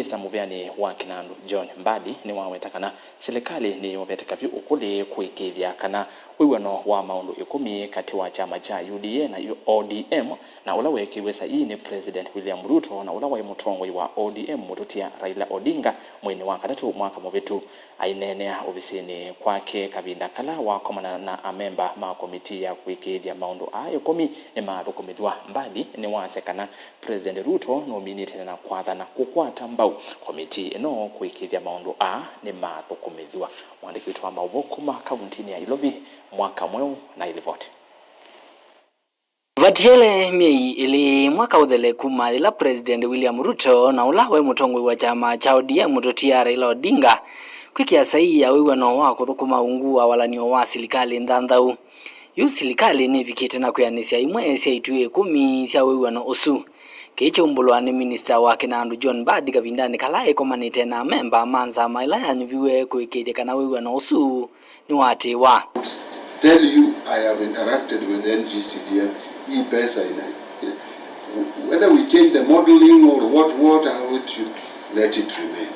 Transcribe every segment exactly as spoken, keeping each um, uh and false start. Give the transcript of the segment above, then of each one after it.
Minista mũvĩanĩ wa Kinandu John Mbadi nĩwaweta kana silikalĩ nĩyovete kavyũ ũkũlĩ kũĩkĩĩthya kana wĩw'ano wa maũndũ ĩkũmi katĩ wa kyama kya U D A na O D M, na ũla weekĩiwe saii nĩ President William Ruto na ũla waĩ mũtongoi wa O D M mũtũtia Raila Odinga mweinĩ wa katatũ mwaka mũvĩtu. Aineenea ovisinĩ kwake kavinda kala wakomana na amemba ma komitii ya kũĩkĩĩthya maũndũ aa ĩkũmi nĩmathũkũmĩthw'a, Mbadi nĩwasya kana President Ruto nũminĩte na kwathana kũkwata mbau komitii ĩno kũĩkĩĩthya maũndũ aa nĩmathũkũmĩthw'a. Mũandĩki witũ wa maũvoo kuma kauntinĩ ya Ilovi, Mwaka Mweũ, na ĩlivoti. Vatiele myei ĩlĩ mwaka ũthele kuma yĩla President William Ruto na ũla waĩ mũtongoi wa kyama kya O D M mũtũtia Raila Odinga kwĩkĩa saii ya wĩw'ano wa kũthũkũma ungu wa walan'yo wa silikalĩ nthanthau. Yu silikalĩ nĩvikĩte na kwĩanĩsya imwe sya ituĩ ĩkũmi sya wĩw'ano ũsu. Kĩĩ kyaumbũlwa nĩ minista wa Kinandu John Mbadi kavindanĩ kala ĩkomanĩte na amemba ma nzama ĩla yanyuviwe kũĩkĩĩthya kana wĩw'ano ũsu nĩwatĩĩwa. Tell you, I have interacted with N G C D F. Hii pesa ina, whether we change the modeling or what, what, how it should, let it remain.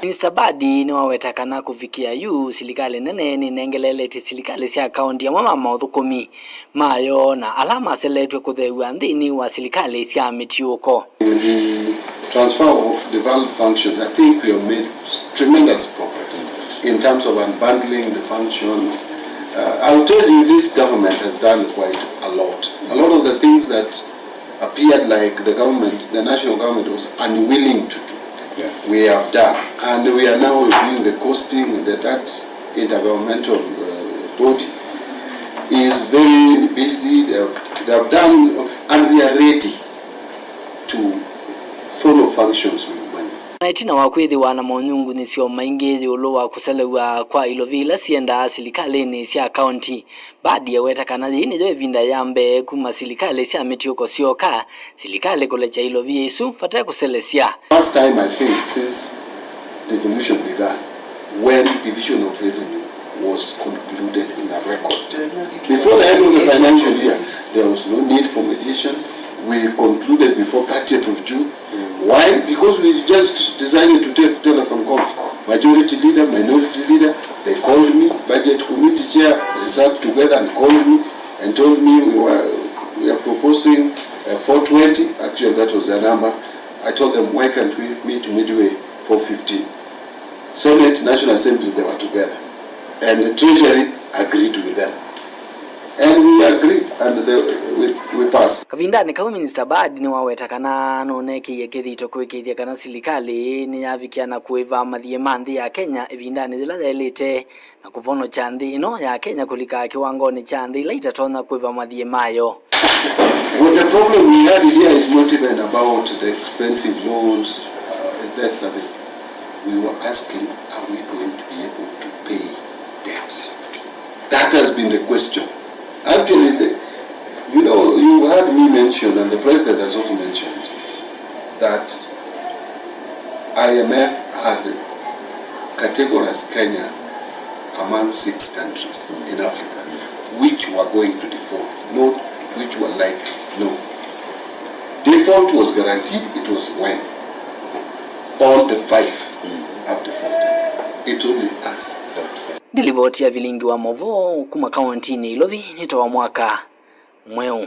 Minista Mbadi nĩwaweta kana kũvikĩa yu, silikalĩ nene nĩnengeleletye silikalĩ sya kaunti amwe ma maũthũkũmi mayo na ala maseletw'e kũtheew'a nthĩnĩ wa silikalĩ sya mĩtiũko. The transfer of devolved functions, I think we have made tremendous progress in terms of unbundling the functions. Uh, I'll tell you, this government has done quite a lot. A lot of the things that appeared like the government, the national government was unwilling to do, yeah, we have done. And we are now reviewing the costing, the, that intergovernmental, uh, body is very busy. They have, they have done, and we are ready to follow functions with money. Na ĩtina wa kwĩthĩwa na monyungunyĩsyo maingĩ ĩũlũ wa kũselew'a kwa ilovi ila siendaa silikalĩnĩ sya kaunti, Mbadi aweta kana yĩĩ nĩyo ĩvinda ya mbee kuma silikalĩ sya mĩtiũko syoka silikalĩ kũlekya ilovi ĩsu vate kũselesya. First time, I think, since devolution began, when division of revenue was concluded in a record. Before the end of the financial year, there was no need for mediation. We concluded before thirtieth of June. Why? Because we just decided to take telephone calls. Majority leader, minority leader, they called me, budget committee chair, they sat together and called me and told me we were, we are proposing, uh, four twenty. Actually, that was the number. I told them, "Why can't we meet midway, four fifteen?" Senate, National Assembly, they were together. And the Treasury agreed with them. And we agreed and the, we, we passed. Kavindanĩ kau, Minista Mbadi nĩwaweta kana nũneekĩie kĩthito kũĩkĩĩthya kana silikalĩ nĩyavikĩa na kũĩva mathiĩ ma nthĩ ya Kenya ĩvindanĩ yĩla yaĩlĩte na kũvonokya nthĩ ĩno ya Kenya kũlika kĩwangonĩ kya nthĩ ila itatonya kũĩva mathiĩ mayo. Well, the problem we had here is not even about the expensive loans, uh, debt service. We were asking, are we going to be able to pay debt? That has been the question. Actually, the, you know, you heard me mention, and the president has also mentioned it, that I M F had categorized Kenya among six countries in Africa which were going to default, not which were likely. No. Default was guaranteed, it was when all the five have defaulted. It's only us. Nĩ livoti ya vilingi wa maũvoo kuma kauntinĩ Ilovi, nĩtawa Mwaka Mweũ.